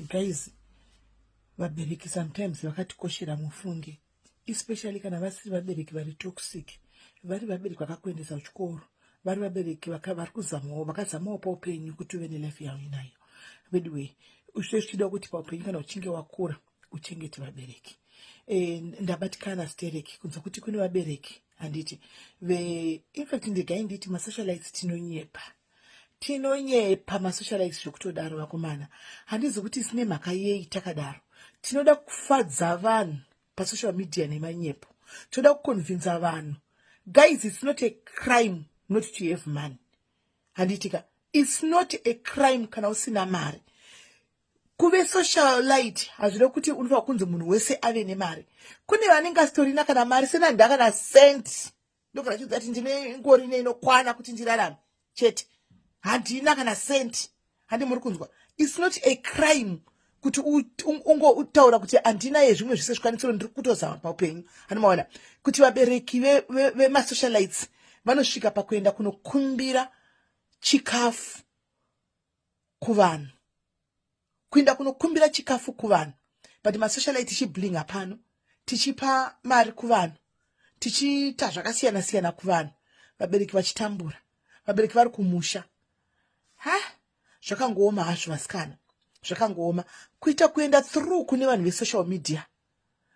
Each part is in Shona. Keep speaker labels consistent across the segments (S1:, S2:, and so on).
S1: Guys, vabereki sometimes vakatikoshera mufunge, especially kana vasiri vabereki vari toxic, vari vabereki vakakuendesa kuchikoro, vari vabereki vari kuzamawo, vakazamawo paupenyu kuti uve nelife yavo inayo. Anyway, zvichida kuti paupenyu kana uchinge wakura uchengete vabereki. Ndabatikana stereki kunza kuti kune vabereki, handiti ve, infact ndegai nditi masocialites tinonyepa, tinonyepa masocialites zvekutodaro. Vakomana, handizi kuti sine mhaka yei takadaro. Tinoda kufadza vanhu pasocial media nemanyepo, toda kuconvinza vanhu. Guys, it's not a crime not to have money, handitika? It's not a crime kana usina mari. Kuve socialite hazvida kuti unofanira kunzi munhu wese ave nemari. Kune vanenge asitorina kana mari, senanda kana cent. Ndogara chiudza kuti ndine ngori neinokwana kuti ndirarame chete, handina kana cent. Handi muri kunzwa? It's not a crime kuti ungotaura kuti handina yezvimwe zvise zvikwanisiro, ndiri kutozama paupenyu. Handimaona kuti vabereki vemasocialites vanosvika pakuenda kunokumbira chikafu kuvanhu, kuenda kunokumbira chikafu kuvanhu, but masocialite tichiblinga pano, tichipa mari kuvanhu, tichiita zvakasiyana siyana kuvanhu, vabereki vachitambura, vabereki vari kumusha. Ha, zvakangooma hazvo vasikana, zvakangooma kuita kuenda through kune vanhu vesocial media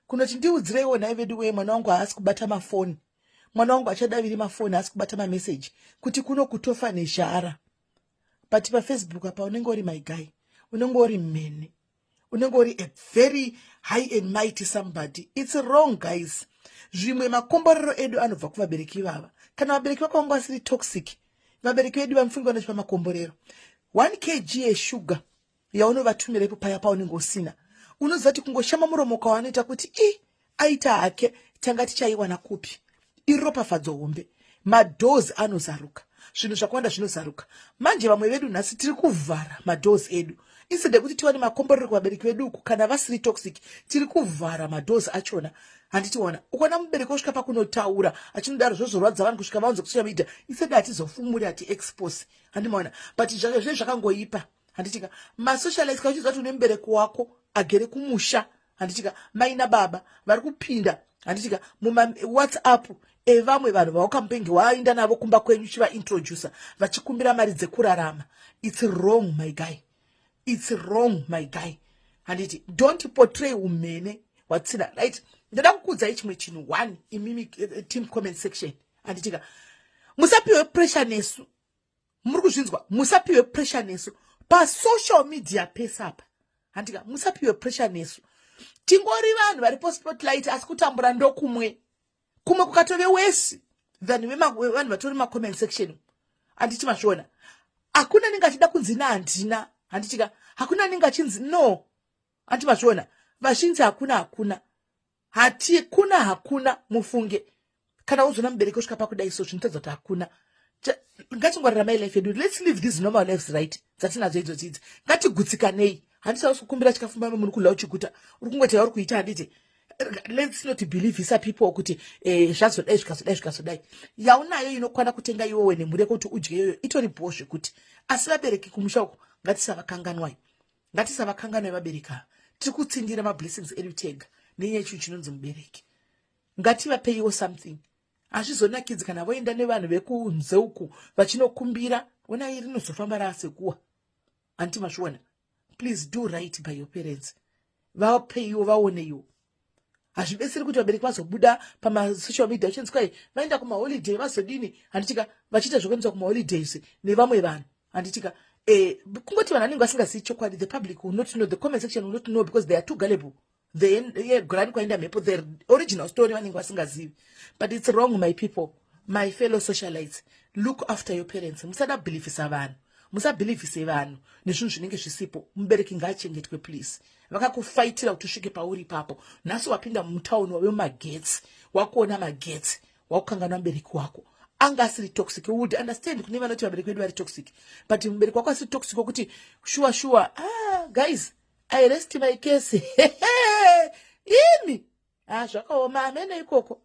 S1: kunoti ndiudzireiwo nhai vedu wee, mwana wangu haasi kubata mafoni, mwana wangu achadaviri mafoni, haasi kubata mameseji, kuti kuno kutofa nezhara. But paFacebook apa unenge uri my guy, unenge uri mhene, unenge uri a very high and mighty somebody. It's wrong, guys. Zvimwe makomborero edu anobva kuvabereki ivava. Kana vabereki vako vanga vasiri toxic, vabereki vedu vamufungi vanochipa makomborero. 1 kg yeshuga yaunovatumira ipo paya paunenge usina, unoziva kuti kungoshama muromo kwavanoita kuti i aita hake, tanga tichaiwana kupi? Iropafadzo hombe. Madoors anozaruka, zvinhu zvakawanda zvinozaruka. Manje vamwe vedu nhasi tiri kuvhara madoors edu instead yekuti tiwane makomborero kuvabereki vedu uku. Kana vasiri toxic, tiri kuvhara madoors achona, handitiona? Ukaona mubereki osvika pakunotaura achinodaro, zvozorwadza vanhu kusvika vaunze kusocial media. Instead hatizofumuri, hatiexpose, handimaona? But zve zvakangoipa, handitika? Masocialites, kana uchiziva kuti une mubereki wako agere kumusha, handitika, mai nababa vari kupinda, handitika, mumaWhatsApp evamwe vanhu vaukamupenge waenda navo kumba kwenyu uchivaintroduca, vachikumbira mari dzekurarama, it's wrong, my guy. It's wrong, my guy, handiti? Don't portray umhene watsina, right? Ndoda kukuudzai chimwe chinhu one, imimi team comment section, handitika? Musapiwe pressure nesu, muri kuzvinzwa? Musapiwe pressure nesu pasocial media pesapa, handika? Musapiwe pressure nesu. Tingori vanhu vari paspotlight, asi kutambura ndokumwe, kumwe kukatove wesi than vanhu vatori macomment section, handiti mazviona? Hakuna anenge achida kunzi nahandina, handitika? Hakuna anenge achinzi no, handi mazviona? Vazhinji hakuna, hakuna, hati kuna, hakuna mufunge. Kana uzona mubereki osvika pakudai so, zvinotadza kuti hakuna. Ngatingwarira mai life yedu. Let's live these normal lives, right, dzatinadzo idzodzi idzi. Ngatigutsikanei. Handisa kukumbira chikafu mame muri kudya uchiguta, uri kungoti yauri kuita, handiti? Let's not believe isa people kuti zvazodai, zvikazodai, zvikazodai. Yaunayo inokwana kutenga iwowe nemhuri yako kuti udye iyoyo, itori bho zvekuti. Asi vabereki kumusha uko ngatisavakanganwai, ngatisavakanganwai vabereki ava. Tiri kutsindira mablessings edu tega nenyaya yechinhu chinonzi mubereki. Ngativapeiwo something. Hazvizonakidzi kana voenda nevanhu vekunze uku vachinokumbira. Onai rinozofamba raasekuwa, handiti mazviona? Please do right by your parents. Vapeiwo, vaoneiwo. Hazvibetseri kuti vabereki vazobuda pamasocial media uchinzi kwai vaenda kumaholiday, vazodini, handitika? Vachiita zvekuendeswa kumaholidays nevamwe vanhu, handitika? Kungoti vanhu vanenge vasingazivi chokwadi. The public will not know, the comment section will not know because they are too gullible. Then kwaenda mhepo, the original story vanenge vasingazivi. But it's wrong, my people, my fellow socialites. Look after your parents. Musada believisa vanhu, musabelievise vanhu nezvinhu zvinenge zvisipo. Mubereki ngaachengetwe, please. Vakakufaitira kuti usvike pauri ipapo. Nhasi wapinda mutauni, wave mumagetsi, wakuona magetsi, wakukanganwa mubereki wako. Anga asiri toxic, would understand kune vanoti vabereki vedu vari toxic, but mubereki wako asiri toxic wokuti shuwa shuwa. Ah, guys, I rest my case. Imi, ah, zvakaoma amene ikoko.